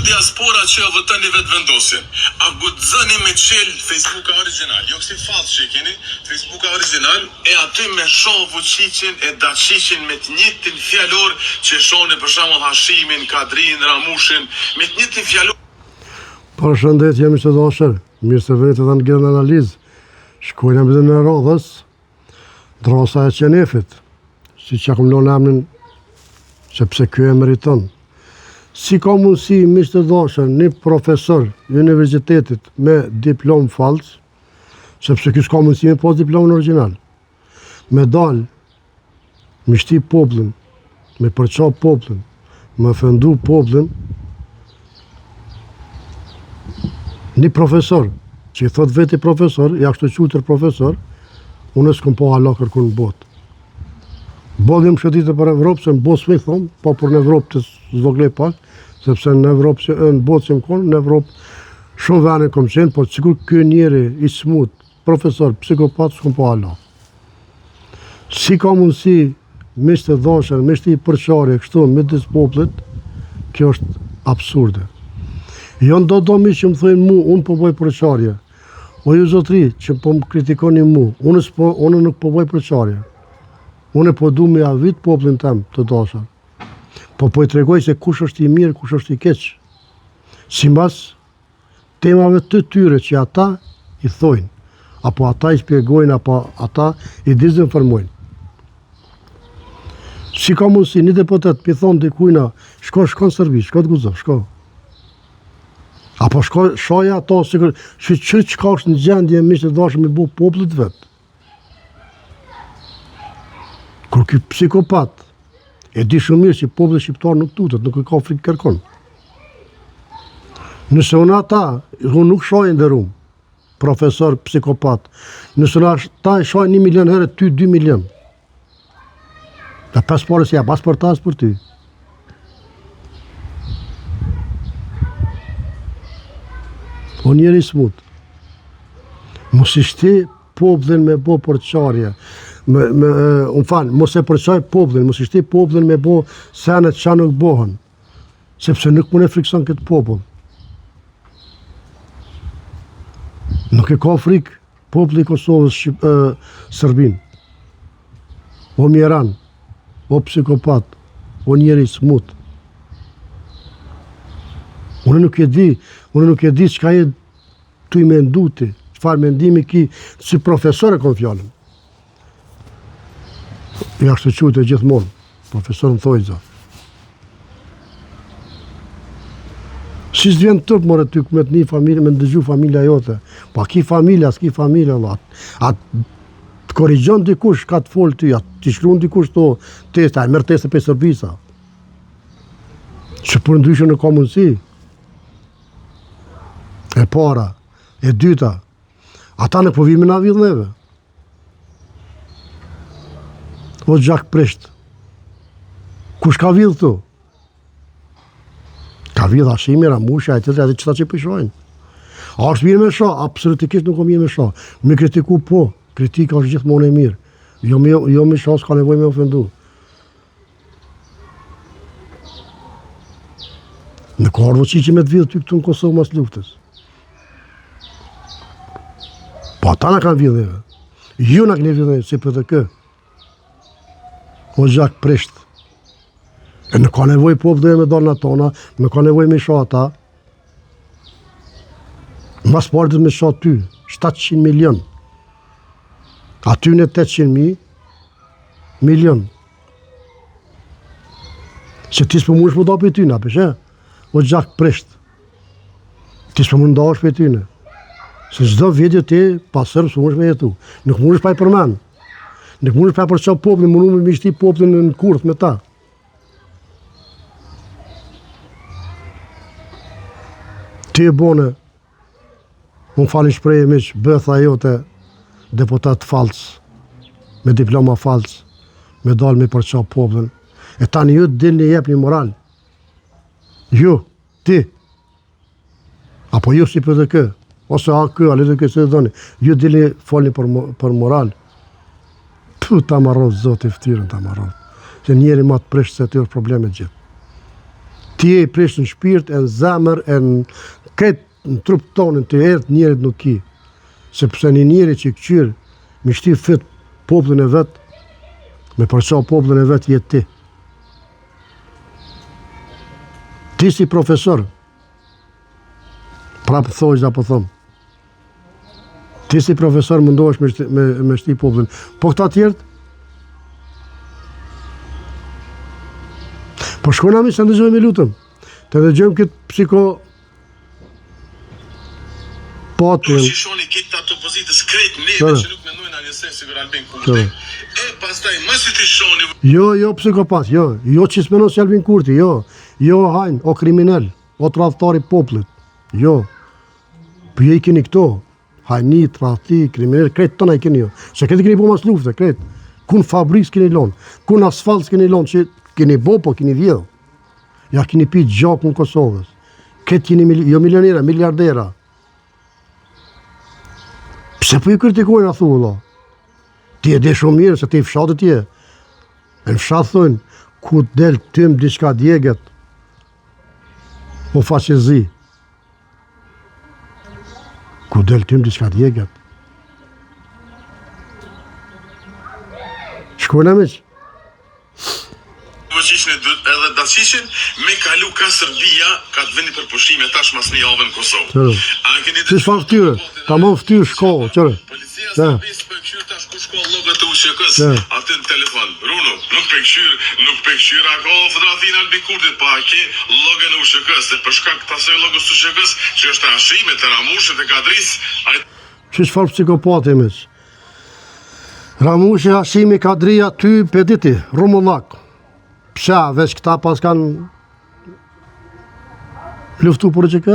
diaspora që e votoni Vetëvendosjen, a guxoni me çel Facebooka origjinal, jo kësi fallc që i keni, Facebooka origjinal, e aty me sha Vuçiqin e Daçiqin me të njëjtin fjalor që e shani për shembull Hashimin, Kadrin, Ramushin, me të njëjtin fjalor. Përshëndetje miq të dashur, mirë se vini edhe në në analizë. Shkojmë në videon e radhës, Drasa e qenefit, siç ia kom lënë emrin, sepse ky e meriton. Si ka mundësi, miq të dashur, një profesor i universitetit me diplomë fals, sepse ky s'ka mundësi me pas diplomën origjinal, me dal, me shti popullin, me përça popullin, me ofendu popullin, një profesor, që i thot veti profesor, i ashtuquajtur profesor, unë s'kom pa hala kërkun në botë. Boll jam shëtitë për Evropë, se në botë s'me thonë, po për në Evropë të zvoglej pak, sepse në Evropë, që, në botë që më konë, në Evropë shumë vene kom qenë, po sikur ky njeri i smut, profesor, psikopat, s'kom pa hala. Si ka mundësi miq të dashur, me shti përçarje kështu midis popullit, kjo është absurde. Jo do do miq që më thojnë mu, unë po boj përçarje. O ju zotri që po më kritikoni mu, unë s'po, unë nuk po boj përçarje. Unë po du me avit popullin tem të dashur. Po po i tregoj se kush është i mirë, kush është i keq. Simbas temave të tyre që ata i thojnë, apo ata i shpjegojnë, apo ata i dezinformojnë. Si ka mundësi një deputet pi thonë dikujna, shko, shko në Serbi, shko të guxo, shko. Apo shko, shaja ato, sikur, që që çka është në gjendje, miq të dashur me bo popullit vet. Kur ky psikopat e di shumë mirë që populli shqiptar nuk tutet, nuk e ka frikë kërkon. Nëse unë ata, unë nuk shaj nderum, profesor psikopat, nëse unë ata e shaj një milion herë, ty dy milion. Dhe pas pare si ja, pas për ta, as për ty. O njeri i smut, mos i shti popullin me bo përçarje, me, me, unë falë, mos e përçaj popullin, mos i shti popullin me bo senet që nuk bohen, sepse nuk mund e frikson këtë popull. Nuk e ka frikë populli i Kosovës Shqip, e, Serbinë. O mjeran, o psikopat, o njeri i smut. Unë nuk e di, unë nuk e di çka je tuj mendu ti, çfarë mendimi ki, si profesor e kom fjalën. I ashtuquajtur gjithmonë, profesor në thojza. Si s'të vjen turp more ty me të një familje, me ndëgju familja jote. Pa ki familje, as ki familje, Allah. A të korrigjon dikush ka të folë ty, a të shkruan dikush to testa, e merr teste prej Serbisë. Që përndryshe nuk ka mundësi. E para, e dyta, ata nuk po vijnë me na vidh neve. O gjak prisht. Kush ka vidh këtu? Ka vidh Hashimi, Ramusha, e tjetër, edhe qëta që po shojnë. A është mirë me sha? Absolutikisht nuk o mirë me sha. Me kritiku po, kritika është gjithmonë e mirë. Jo me, jo me sha, s'ka nevojë me ofendu. Nuk ka ardhë Vuçiqi me të vidhë ty këtu në Kosovë mas luftës. Po ata na kanë vidhë neve. Ju na keni vidhë neve, si PDK. O gjak prisht. E nuk ka nevojë populli me dalë në tona, nuk ka nevojë me sha ata. Mas pari duhet me sha ty, 700 milion. Aty në 800 mijë milion. Se ti s'po mundesh m'u da prej tyne, apo që? O gjak prisht. Ti s'po mund ndahesh prej tyne. Se çdo video ti pa serbë s'po mundesh me jetu. Nuk mundesh pa i përmend. Nuk mundesh pa përça popullin, mundu me shti popullin në kurth me ta. Ti e bone Më falni shprehje miq, bëtha jote deputet fals, me diploma fals, me dalë me përça popullin. E tani ju dilni jepni moral. Ju, ti, apo ju si PDK, ose AAK, a LDK, si të doni, ju dilni folni për, për moral. Pu, ta marroftë zoti ftyrën, ta marroftë. Se njeri ma të prisht se ty është probleme gjithë. Ti je i prisht në shpirt e në zemër e në krejt në trup tonin ti erë të njerit nuk ki. Sepse një njeri që këqyr me shti n'fyt popullin e vet, me përça popullin e vet je ti. Ti si profesor, prapë thojza po thom, Ti si profesor mundohesh me shti, me, me shti popullin. Po këta tjerët? Po shkojna mi se ndëgjojmë i lutëm. Të ndëgjojmë këtë psiko... Patin. Që shoni këta të opozitës krejt neve që nuk mendojnë asnjësoj sikur Albin Kurti. E pastaj masi t'i shoni Jo, jo psikopat, jo. Jo që s'menon si Albin Kurti, jo. Jo hajn, o kriminel, o tradhtar i popullit. Jo. Po ju i keni këto, hajni, tradhti, kriminel, krejt tëna i keni jo. Se krejt i keni bo mas lufte, krejt. Kun fabrikë s'keni lonë, kun asfalt s'keni lonë, që keni bo, po keni vjedhë. Ja keni pi gjakun Kosovës. Krejt jeni, jo milionera, miliardera. Pse po i kritikojnë, a thu, vëlla? Ti e di shumë mirë, se ti i fshatit je. E në fshat thojnë, ku del tym diçka djeget, o faqezi. Ku del tym diçka djeget. Shkojna miq. Vuçiqin edhe Daçiqin me kalu ka Serbia ka të vini për pushime tash mas një jave në Kosovë. A keni Ti çfarë fytyrë? Tamam fytyrë shko, çore. Policia e Serbisë po e kqyr tash kush ka llogo të UÇK-së aty në telefon. Runu, nuk pe kqyr, nuk pe kqyr a ka fotografinë e Albin Kurtit, po a ke logon e UÇK-së, se për shkak të asaj logos të UÇK-së që është e Hashimit, e Ramushit, e Kadrisë, ai Qe çfarë psikopati miq. Ramushi, Hashimi, Kadria, ty pe di ti, rrumullak. Pse, veç këta pas kanë luftu për UÇK?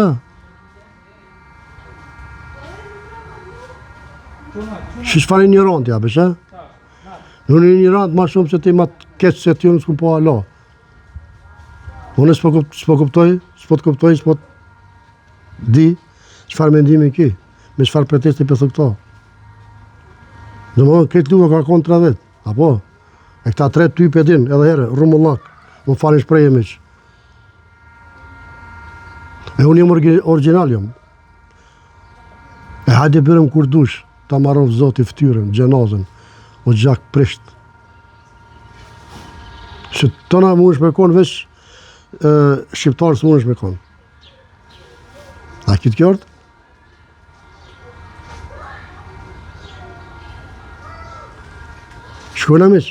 Që çfarë injorant ja, beshe? Në një injorant ma shumë se ti ma të keq se ti unë s'kum pa hala. Unë s'po s'po kuptoj, s'po të kuptoj, s'po të di çfarë mendimi ki, me çfarë pretesti po thu këto. Domethënë, këtë lufta ka konë tre vetë, apo? E këta tre ty pe din, edhe herë, rrumullak, më falni shprehje miq. E unë jam original jam. E hajde bjerëm kur dush, ta marroftë zoti ftyrën, xhenazën, o gjak prisht. Se tona mundesh me konë, veç e, shqiptarë s'mundesh me konë. A ki të qartë? Shkojna miq.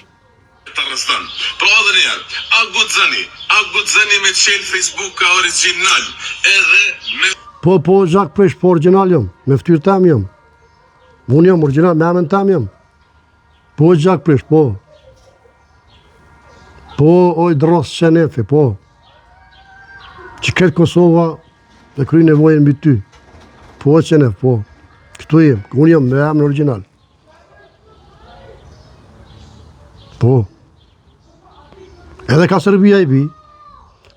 Të arreston. Pra edhe një herë, a guxoni, a guxoni me çel Facebooka origjinal edhe me Po po gjak prish, po origjinal jam, me fytyrë tem jam. Unë jam origjinal, me emën tem jam. Po gjak prish, po. Po oj dros qenefi, po. Që këtë Kosova e kry nevojën mbi ty. Po qenef, po. Këtu jem, unë jam me emën origjinal. Po. Edhe ka Serbia i bi.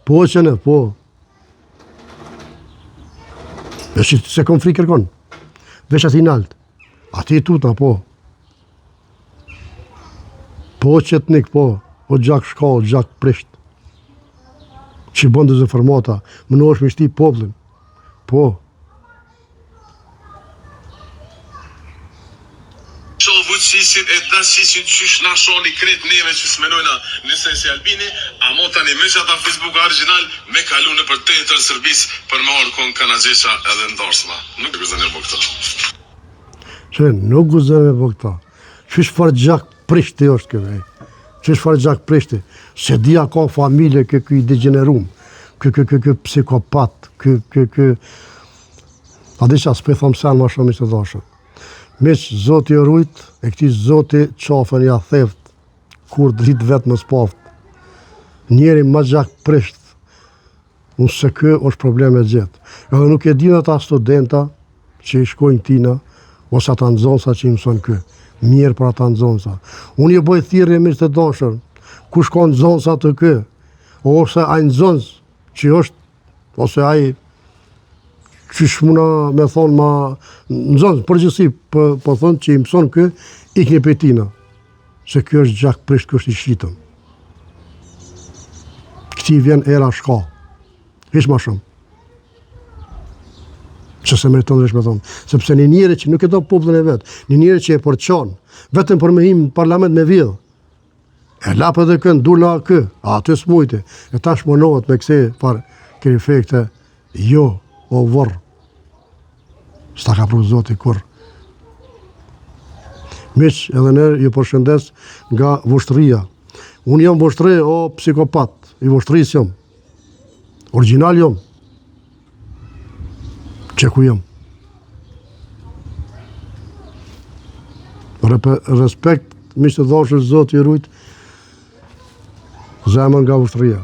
Po, qenef, po. E që se kom frikë kërkon. Veç ati nalt. Ati i tutna, po. Po, çetnik, po. O gjak shka, o gjak prisht. Që bën dezinformata. Munohesh me shti popullin. Po. Shoh Vuçiqin e Daçiqin qysh na shoni krejt neve që s'menojna njësoj si Albini, amo tani meqë ata Facebooka origjinal me kalu nëpër territor Serbisë për me ardh kon kanagjeqa edhe n'darsma. Nuk guxon me bo këto. Që nuk guxon me bo këto. Qysh far gjak prishti është ky be. Qysh far gjak prishti. Se di a ka familje ky ky i degjenerum. Ky ky ky ky psikopat, ky ky ky A di qa, s'po i thom sen ma shumë miq të dashur. Miq, zoti e rujt, e këtij zoti qafën ja theft, kur dritë vetë mos paft. Njeri ma gjak prisht, unë se ky është problem e gjithë. Edhe nuk e din ata studenta që i shkojnë tina, ose ata nxonsa që i mëson ky. Mirë për ata nxonsa. Unë ju bëj thirrje miq të dashur, kush ka nxonsa te ky, ose ai nxons që është ose ai qysh muna me thonë ma nxënës, përgjithësi po, po thonë që i mëson ky, ikni prej tina, se ky është gjak prisht, ky është i shitëm. Këtij vjen era shka. Hiç ma shumë. Që s'e meriton veç me thonë. Sepse një njeri që nuk e do popullin e vet, një njeri që e përçon, vetëm për me hi në parlament me vjedh, e la PDK-në, dul në AAK, a aty s'mujti, e tash munohet me kësi farë krifekte, jo, o vorr, s'ta ka pru zoti kurrë. Miq, edhe njëherë ju përshëndes nga Vushtrria. Unë jam Vushtrri, o psikopat, i Vushtrrisë jam. Origjinal jam. Qe ku jam. Respekt, miq të dashur, Zoti ju rujt, zemër nga Vushtrria.